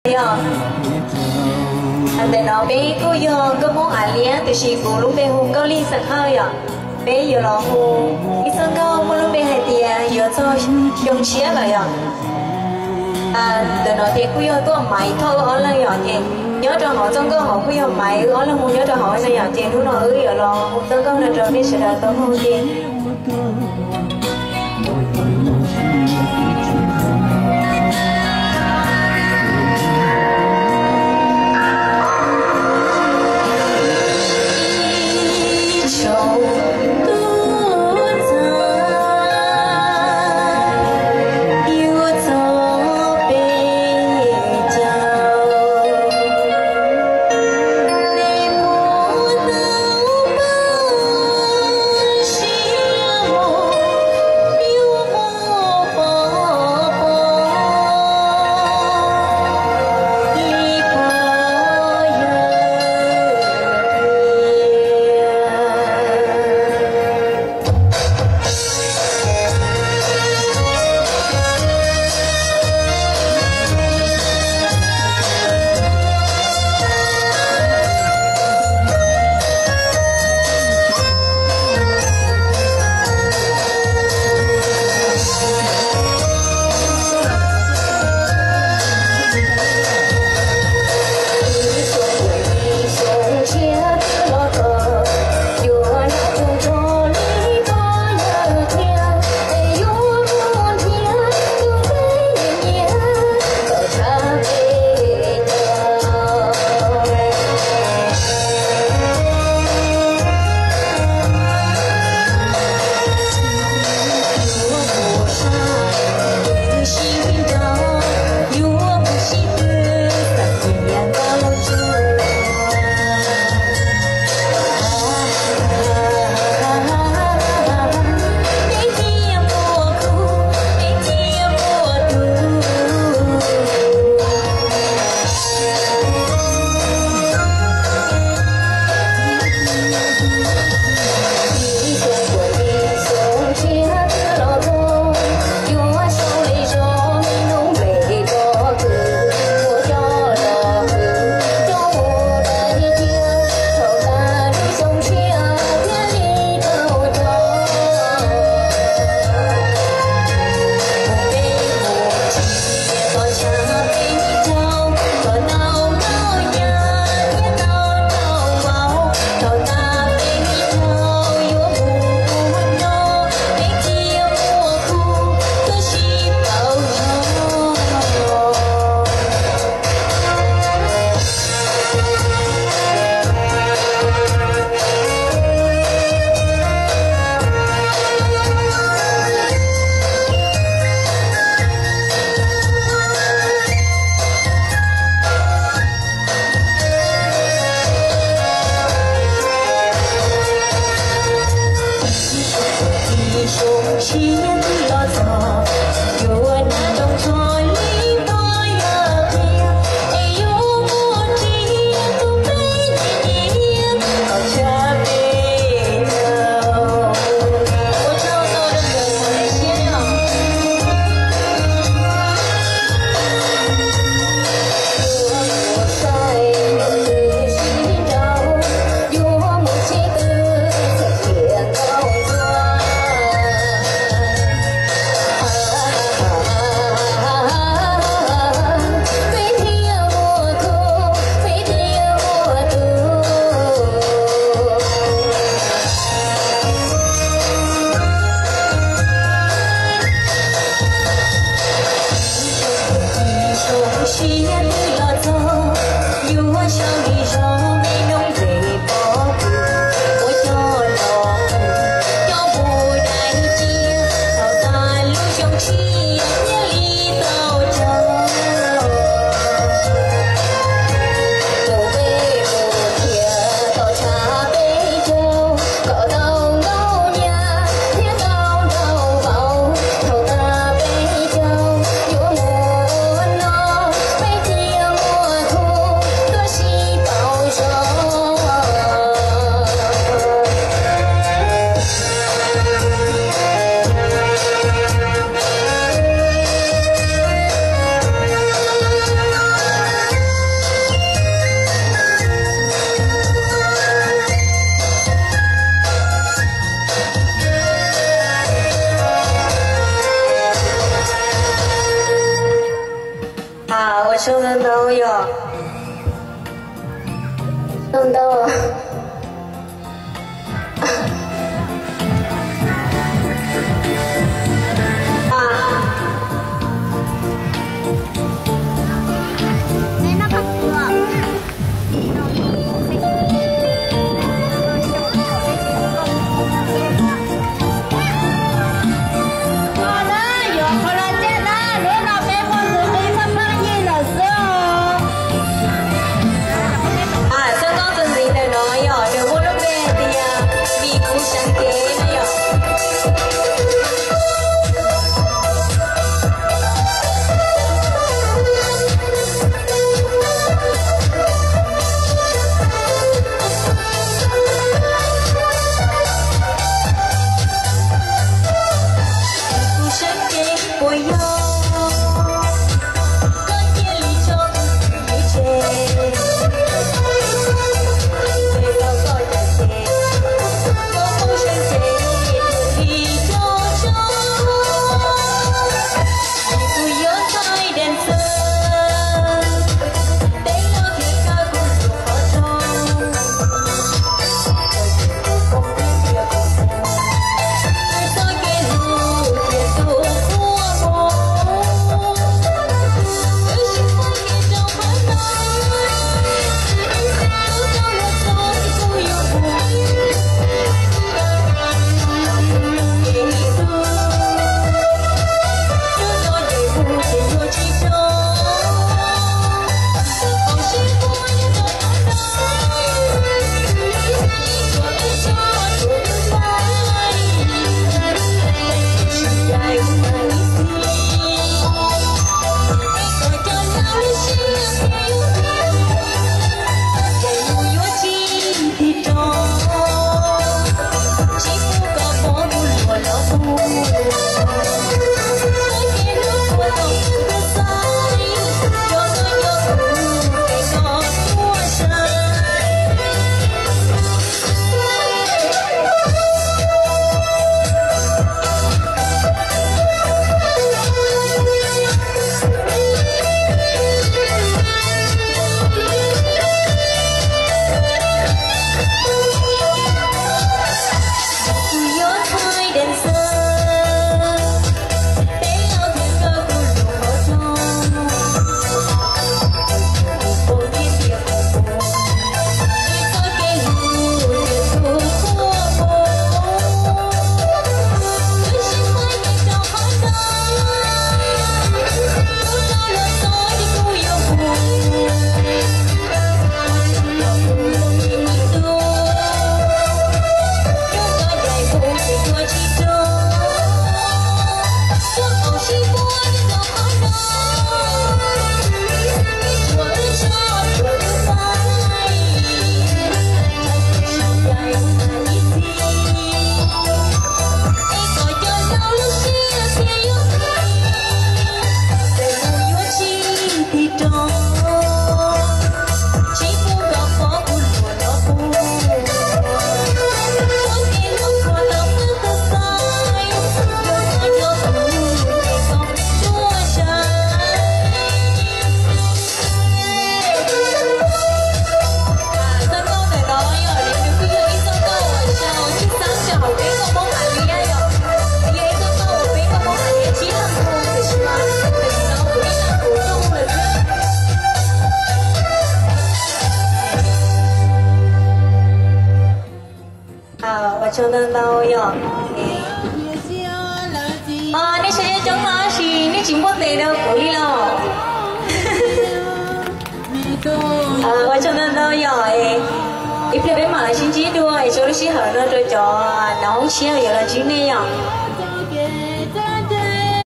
Yog, ntawm no peb kuj yog nkauj Hmoob Av Liab, tiam sis kuv lub npe hu Nkauj Lij xeem Hawj yom. Peb yuav los hu ib txoj nkauj muaj lub npe hais tias yuav txog xyoo tshiab lawm yom. Ntawm no ces kuj yog tuaj maiv thauj wb ob leeg yom, ces nyob rau hauv txoj nkauj hauv kuj yog maiv wb ob leeg mus nyob rau hauv ne yom, ces hnub no wb yuav los hu txoj nkauj no rau nej sawv daws tau mloog ces. Ua tsaug ntau ntau yom. Ntau ntau. Txoj nkauj txuas ntxiv ntawm no yog nws muaj lub npe tias Vim kuv seev cev no yom. Kuv seev cev puas yog koj cia li tso kuv tseg, ces tau koj cov ces, koj poob seev cev li cov tso, kuv yuav thaij dees xwb, peb los khiav kawg kuv tus qhov rooj. Txoj nkauj ntawm no yog li nws kuj yog ib txoj nkauj uas sau tshwj xeeb rau hauv peb nkauj Hmoob hais liab yom. Nws yog ib txoj nkauj uas peb nkauj Hmoob hais liab tsis tau, tiam sis mas txoj nkauj no kuj yog kuv rooj lawm xwb. Ua tsaug ntau ntau yom. Nej saib coob tab sis nej tsis npuaj tes rau kuv li los? Ua tsaug ntau ntau yom. Ib pliag peb mam los sib ntsib dua es tso lub sij hawm no rau cov nov hoob tshiab yuav los ntsib nej yom.